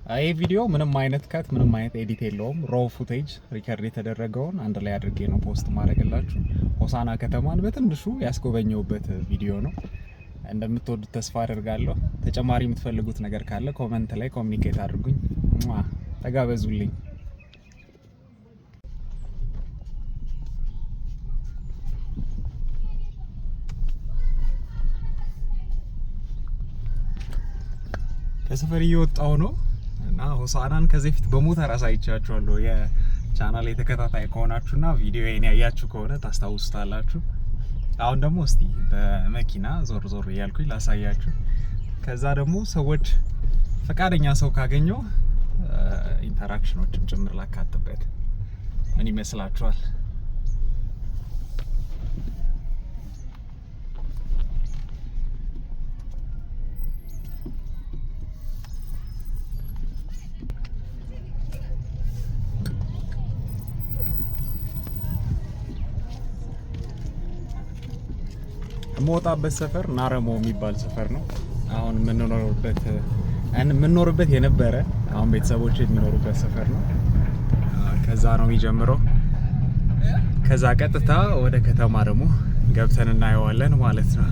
ይህ ቪዲዮ ምንም አይነት cut፣ ምንም አይነት edit የለውም። Raw footage record የተደረገውን አንድ ላይ አድርጌ ነው post ማድረግላችሁ። ሆሳና ከተማን በትንሹ ያስጎበኘሁበት ቪዲዮ ነው። እንደምትወዱት ተስፋ አደርጋለሁ። ተጨማሪ የምትፈልጉት ነገር ካለ comment ላይ communicate አድርጉኝ። ተጋበዙልኝ። ከሰፈር እየወጣሁ ነው እና ሆሳናን ከዚህ በፊት በሞተር አሳይቻችኋለሁ። የቻናል የተከታታይ ከሆናችሁና ቪዲዮዬን ያያችሁ ከሆነ ታስታውሱታላችሁ። አሁን ደግሞ እስቲ በመኪና ዞር ዞር እያልኩኝ ላሳያችሁ። ከዛ ደግሞ ሰዎች ፈቃደኛ ሰው ካገኘው interaction ኦችም ጭምር ላካትበት። ምን ይመስላችኋል? የምወጣበት ሰፈር ናረሞ የሚባል ሰፈር ነው። አሁን የምንኖርበት የነበረ፣ አሁን ቤተሰቦች የሚኖሩበት ሰፈር ነው። ከዛ ነው የሚጀምረው። ከዛ ቀጥታ ወደ ከተማ ደግሞ ገብተን እናየዋለን ማለት ነው።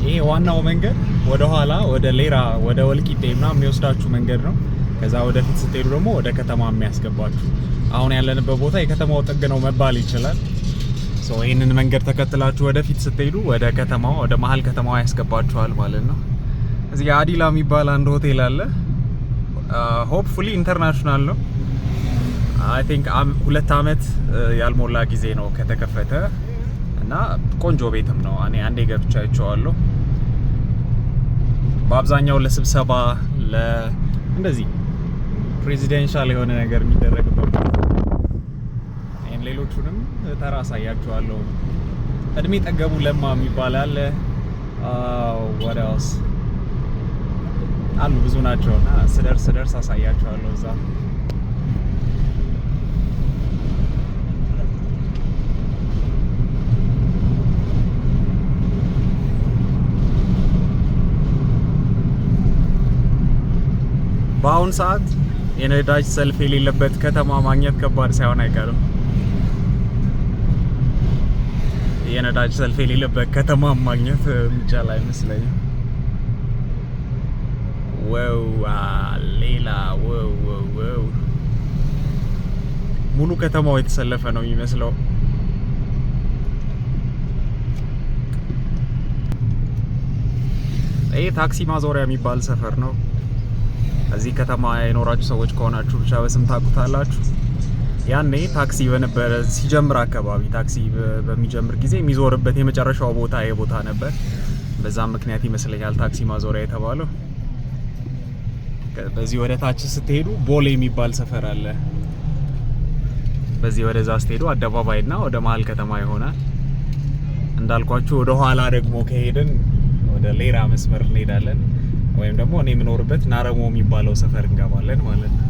ይሄ ዋናው መንገድ ወደ ኋላ ወደ ሌራ፣ ወደ ወልቂጤ ምናምን የሚወስዳችሁ መንገድ ነው። ከዛ ወደፊት ስትሄዱ ደግሞ ወደ ከተማ የሚያስገባችሁ። አሁን ያለንበት ቦታ የከተማው ጥግ ነው መባል ይችላል። So ይህንን መንገድ ተከትላችሁ ወደፊት ስትሄዱ ወደ ከተማው፣ ወደ መሀል ከተማዋ ያስገባችኋል ማለት ነው። እዚህ ጋር አዲላ የሚባል አንድ ሆቴል አለ። Hopefully international ነው። I think 2 አመት ያልሞላ ጊዜ ነው ከተከፈተ እና ቆንጆ ቤትም ነው። እኔ አንዴ ገብቼ አይቼዋለሁ። በአብዛኛው ለስብሰባ፣ እንደዚህ presidential የሆነ ነገር የሚደረግበት። ይሄን ሌሎቹንም ተራ አሳያችኋለሁ። እድሜ ጠገቡ ለማ የሚባል አለ። What else አሉ፣ ብዙ ናቸው እና ስደርስ ስደርስ አሳያችኋለሁ እዛ። በአሁን ሰዓት የነዳጅ ሰልፍ የሌለበት ከተማ ማግኘት ከባድ ሳይሆን አይቀርም። የነዳጅ ሰልፍ የሌለበት ከተማ ማግኘት የሚቻል አይመስለኝም። Wow፣ ሌላ wow wow wow! ሙሉ ከተማው የተሰለፈ ነው የሚመስለው። ይህ ታክሲ ማዞሪያ የሚባል ሰፈር ነው። እዚህ ከተማ የኖራችሁ ሰዎች ከሆናችሁ ብቻ በስም ታውቁታላችሁ። ያኔ ታክሲ በነበረ ሲጀምር አካባቢ፣ ታክሲ በሚጀምር ጊዜ የሚዞርበት የመጨረሻው ቦታ ይሄ ቦታ ነበር። በዛም ምክንያት ይመስለኛል ታክሲ ማዞሪያ የተባለው። በዚህ ወደ ታች ስትሄዱ ቦሌ የሚባል ሰፈር አለ። በዚህ ወደዛ ስትሄዱ አደባባይና ወደ መሀል ከተማ ይሆናል። እንዳልኳችሁ ወደ ኋላ ደግሞ ከሄድን ወደ ሌራ መስመር እንሄዳለን፣ ወይም ደግሞ እኔ የምኖርበት ናረሞ የሚባለው ሰፈር እንገባለን ማለት ነው።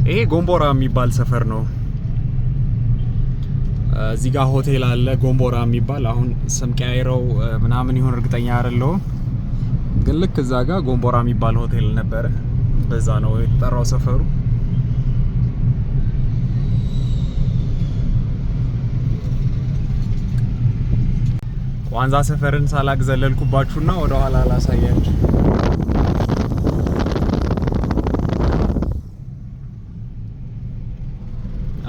ይሄ ጎንቦራ የሚባል ሰፈር ነው። እዚህ ጋር ሆቴል አለ ጎንቦራ የሚባል። አሁን ስም ቀያይረው ምናምን ይሆን እርግጠኛ አይደለሁም። ግን ልክ እዛ ጋር ጎንቦራ የሚባል ሆቴል ነበረ። በዛ ነው የተጠራው ሰፈሩ። ዋንዛ ሰፈርን ሳላቅ ዘለልኩባችሁና ወደ ኋላ አላሳያችሁ።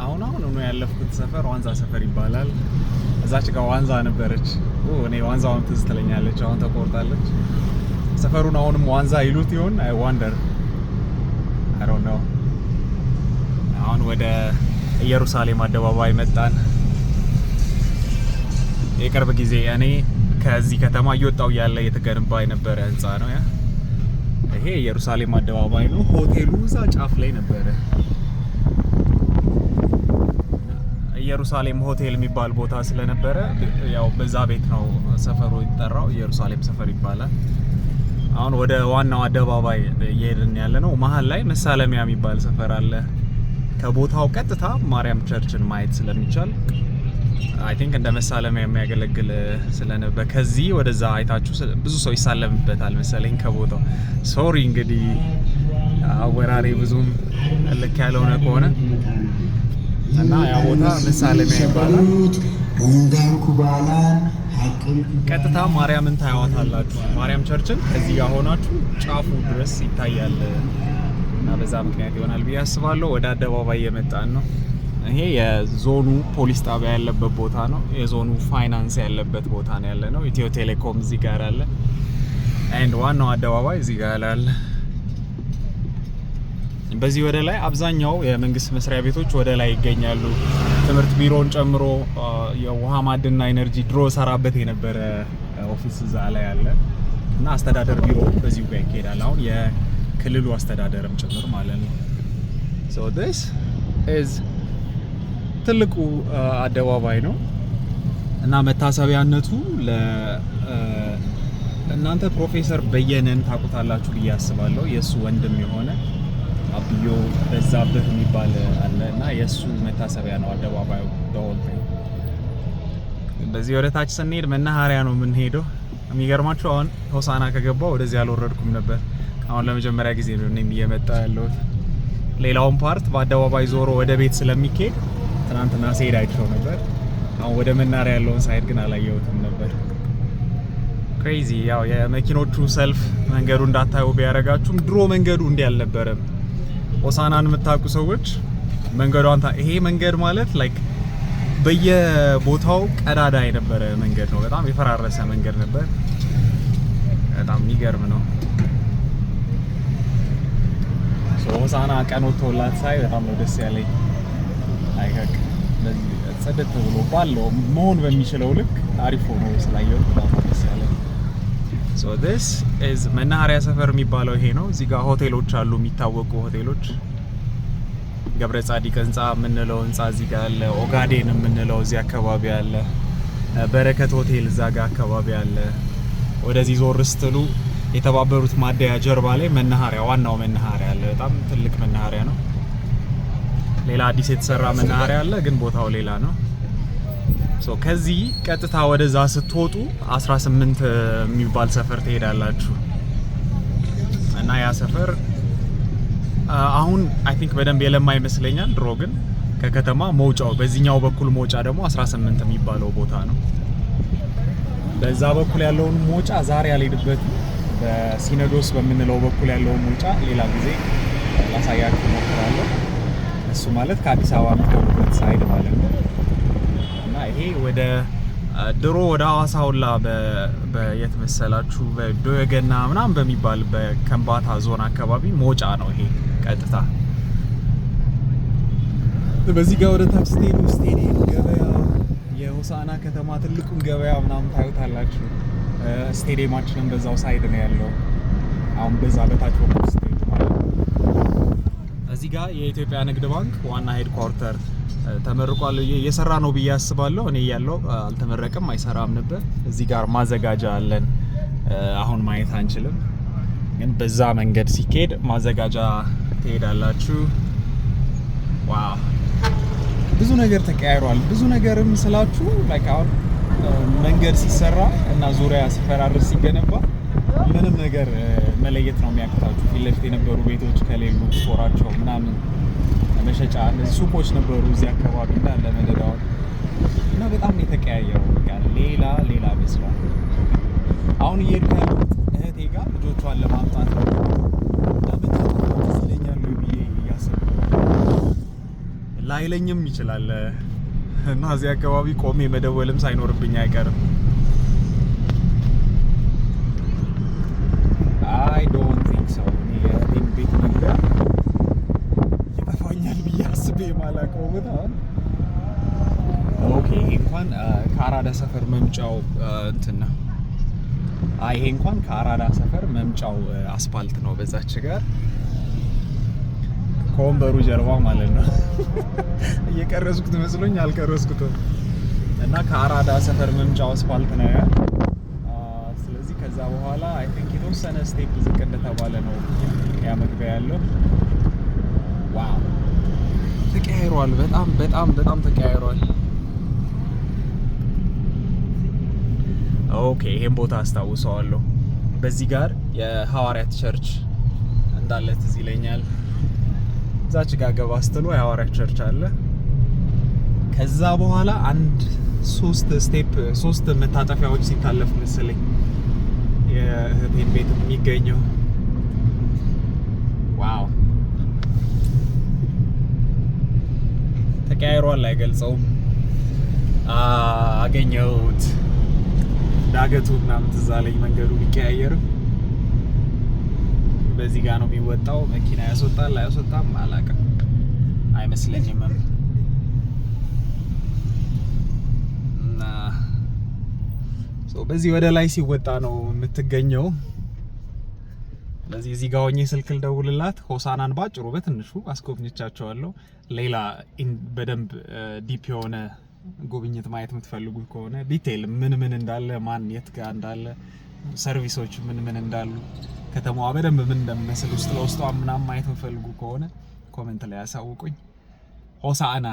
አሁን አሁን ነው ያለፍኩት ሰፈር ዋንዛ ሰፈር ይባላል። እዛች ጋር ዋንዛ ነበረች። እኔ ዋንዛውን ትዝ ትለኛለች። አሁን ተቆርጣለች። ሰፈሩን አሁንም ዋንዛ ይሉት ይሆን? I wonder, I don't know። አሁን ወደ ኢየሩሳሌም አደባባይ መጣን። የቅርብ ጊዜ እኔ ከዚህ ከተማ እየወጣው ያለ የተገነባ የነበረ ህንፃ ነው። ያ ይሄ ኢየሩሳሌም አደባባይ ነው። ሆቴሉ እዛ ጫፍ ላይ ነበረ። ኢየሩሳሌም ሆቴል የሚባል ቦታ ስለነበረ ያው በዛ ቤት ነው ሰፈሩ የተጠራው። ኢየሩሳሌም ሰፈር ይባላል። አሁን ወደ ዋናው አደባባይ እየሄድን ያለ ነው። መሀል ላይ መሳለሚያ የሚባል ሰፈር አለ። ከቦታው ቀጥታ ማርያም church ን ማየት ስለሚቻል I think እንደ መሳለሚያ የሚያገለግል ስለነበር ከዚህ ወደዛ አይታችሁ ብዙ ሰው ይሳለምበታል መሰለኝ ከቦታው። Sorry እንግዲህ አወራሬ ብዙም ልክ ያልሆነ ከሆነ። እና ያ ቦታ መሳለሚያ ይባላል። ቀጥታ ማርያምን ታያዋታላችሁ። ማርያም church ን ከዚህ ጋር ሆናችሁ ጫፉ ድረስ ይታያል እና በዛ ምክንያት ይሆናል ብዬ አስባለሁ። ወደ አደባባይ እየመጣን ነው። ይሄ የዞኑ ፖሊስ ጣቢያ ያለበት ቦታ ነው። የዞኑ ፋይናንስ ያለበት ቦታ ነው ያለ ነው። ኢትዮ ቴሌኮም እዚህ ጋር አለ። And ዋናው አደባባይ እዚህ ጋር አለ። በዚህ ወደ ላይ አብዛኛው የመንግስት መስሪያ ቤቶች ወደ ላይ ይገኛሉ። ትምህርት ቢሮን ጨምሮ የውሃ ማዕድንና ኢነርጂ ድሮ ሰራበት የነበረ office እዛ ላይ አለ እና አስተዳደር ቢሮ በዚሁ ጋር ይካሄዳል። አሁን የክልሉ አስተዳደርም ጭምር ማለት ነው። So this is ትልቁ አደባባይ ነው እና መታሰቢያነቱ ለ እናንተ ፕሮፌሰር በየነን ታውቁታላችሁ ብዬ አስባለሁ። የእሱ ወንድም የሆነ አብዮ በዛብህ የሚባል አለ እና የእሱ መታሰቢያ ነው አደባባዩ። Whole በዚህ ወደ ታች ስንሄድ መናኸሪያ ነው የምንሄደው። የሚገርማችሁ አሁን ሆሳና ከገባው ወደዚህ አልወረድኩም ነበር። አሁን ለመጀመሪያ ጊዜ ነው እኔም እየመጣ ያለሁት። ሌላውን part በአደባባይ ዞሮ ወደ ቤት ስለሚኬድ ትናንትና ስሄድ አይቼው ነበር። አሁን ወደ መናኸሪያ ያለውን side ግን አላየሁትም ነበር። Crazy። ያው የመኪኖቹ ሰልፍ መንገዱ እንዳታዩ ቢያደርጋችሁም ድሮ መንገዱ እንዲህ አልነበረም። ሆሳናን የምታውቁ ሰዎች መንገዷን ይሄ መንገድ ማለት like በየቦታው ቀዳዳ የነበረ መንገድ ነው። በጣም የፈራረሰ መንገድ ነበር። በጣም የሚገርም ነው። So ሆሳና ቀን ወጥቶላት ሳይ በጣም ነው ደስ ያለኝ። አይከክ እንደዚህ ጽድት ብሎ ባለው መሆን በሚችለው ልክ አሪፍ ሆኖ ስላየሁት በጣም ነው ደስ ያለኝ። So this is መናኸሪያ ሰፈር የሚባለው ይሄ ነው። እዚህ ጋር ሆቴሎች አሉ፣ የሚታወቁ ሆቴሎች። ገብረ ጻዲቅ ህንጻ የምንለው ህንጻ እዚህ ጋር አለ። ኦጋዴን የምንለው እዚህ አካባቢ አለ። በረከት ሆቴል እዛ ጋር አካባቢ አለ። ወደዚህ ዞር ስትሉ የተባበሩት ማደያ ጀርባ ላይ መናኸሪያ፣ ዋናው መናኸሪያ አለ። በጣም ትልቅ መናኸሪያ ነው። ሌላ አዲስ የተሰራ መናኸሪያ አለ፣ ግን ቦታው ሌላ ነው። So ከዚህ ቀጥታ ወደዛ ስትወጡ 18 የሚባል ሰፈር ትሄዳላችሁ እና ያ ሰፈር አሁን I think በደንብ የለማ ይመስለኛል። ድሮ ግን ከከተማ መውጫው በዚህኛው በኩል መውጫ ደግሞ 18 የሚባለው ቦታ ነው። በዛ በኩል ያለውን መውጫ ዛሬ አልሄድበትም። በሲኖዶስ በምንለው በኩል ያለውን መውጫ ሌላ ጊዜ ላሳያችሁ እሞክራለሁ። እሱ ማለት ከአዲስ አበባ የምትገቡበት side ማለት ነው። እና ይሄ ወደ ድሮ ወደ ሐዋሳ ሁላ በየት መሰላችሁ በዶየገና ምናምን በሚባል በከምባታ ዞን አካባቢ መውጫ ነው ይሄ ቀጥታ። በዚህ ጋር ወደ ታች ስትሄዱ ስቴዲየም፣ ገበያ፣ የሆሳዕና ከተማ ትልቁን ገበያ ምናምን ታዩታላችሁ። ስቴዲየማችንም በዛው side ነው ያለው። አሁን በዛ በታች በኩል ስትሄዱ ማለት ነው። እዚህ ጋር የኢትዮጵያ ንግድ ባንክ ዋና headquarter ተመርቋል። እየሰራ ነው ብዬ አስባለሁ። እኔ እያለሁ አልተመረቀም፣ አይሰራም ነበር። እዚህ ጋር ማዘጋጃ አለን። አሁን ማየት አንችልም፣ ግን በዛ መንገድ ሲኬድ ማዘጋጃ ትሄዳላችሁ። Wow፣ ብዙ ነገር ተቀያይሯል። ብዙ ነገርም ስላችሁ like አሁን መንገድ ሲሰራ እና ዙሪያ ሲፈራርስ ሲገነባ ምንም ነገር መለየት ነው የሚያቅታችሁ። ፊት ለፊት የነበሩ ቤቶች ከሌሉ store ኣቸው ምናምን መሸጫ እነዚህ ሱቆች ነበሩ እዚህ አካባቢ እንዳለ መደዳውን እና በጣም ነው የተቀያየረው። በቃ ሌላ ሌላ መስሏል። አሁን እየሄድኩ ያለሁት እህቴ ጋር ልጆቿን ለማምጣት ነው እና መታጠቢያ ትዝ ይለኛል ወይ ብዬ እያሰብኩ ነው። ላይለኝም ይችላል እና እዚህ አካባቢ ቆሜ መደወልም ሳይኖርብኝ አይቀርም። I don't think so። እኔ የእህቴን ቤት መግቢያ ይጠፋኛል ብዬ አስቤ የማላውቀው ቦታ። Okay፣ ይሄ እንኳን ከአራዳ ሰፈር መምጫው እንትን ነው። አይ፣ ይሄ እንኳን ከአራዳ ሰፈር መምጫው አስፋልት ነው። በዛች ጋር ከወንበሩ ጀርባ ማለት ነው። እየቀረጽኩት መስሎኝ አልቀረጽኩትም። እና ከአራዳ ሰፈር መምጫው አስፋልት ነው ያ። ስለዚህ ከዛ በኋላ I think የተወሰነ step ዝቅ እንደተባለ ነው ያ መግቢያ ያለው። Wow፣ ተቀያይሯል። በጣም በጣም በጣም ተቀያይሯል። Okay፣ ይሄን ቦታ አስታውሰዋለሁ። በዚህ ጋር የሐዋርያት church እንዳለ ትዝ ይለኛል። እዛች ጋር ገባ ስትሉ የሐዋርያት church አለ። ከዛ በኋላ አንድ ሶስት step፣ ሶስት መታጠፊያዎች ሲታለፍ መሰለኝ የእህቴን ቤት የሚገኘው። Wow፣ ተቀያይሯል፣ አይገልጸውም። አገኘሁት። ዳገቱ ምናምን ትዝ አለኝ። መንገዱ ቢቀያየርም በዚህ ጋር ነው የሚወጣው። መኪና ያስወጣል አያስወጣም አላውቅም፣ አይመስለኝም። እና በዚህ ወደ ላይ ሲወጣ ነው የምትገኘው። ስለዚህ እዚህ ጋር ሆኜ ስልክ ልደውልላት። ሆሳናን ባጭሩ በትንሹ አስጎብኝቻቸዋለሁ። ሌላ በደንብ deep የሆነ ጉብኝት ማየት የምትፈልጉ ከሆነ፣ detail ምን ምን እንዳለ፣ ማን የት ጋር እንዳለ፣ service ኦች ምን ምን እንዳሉ፣ ከተማዋ በደንብ ምን እንደሚመስል ውስጥ ለውስጧ ምናምን ማየት የምትፈልጉ ከሆነ comment ላይ ያሳውቁኝ። ሆሳዕና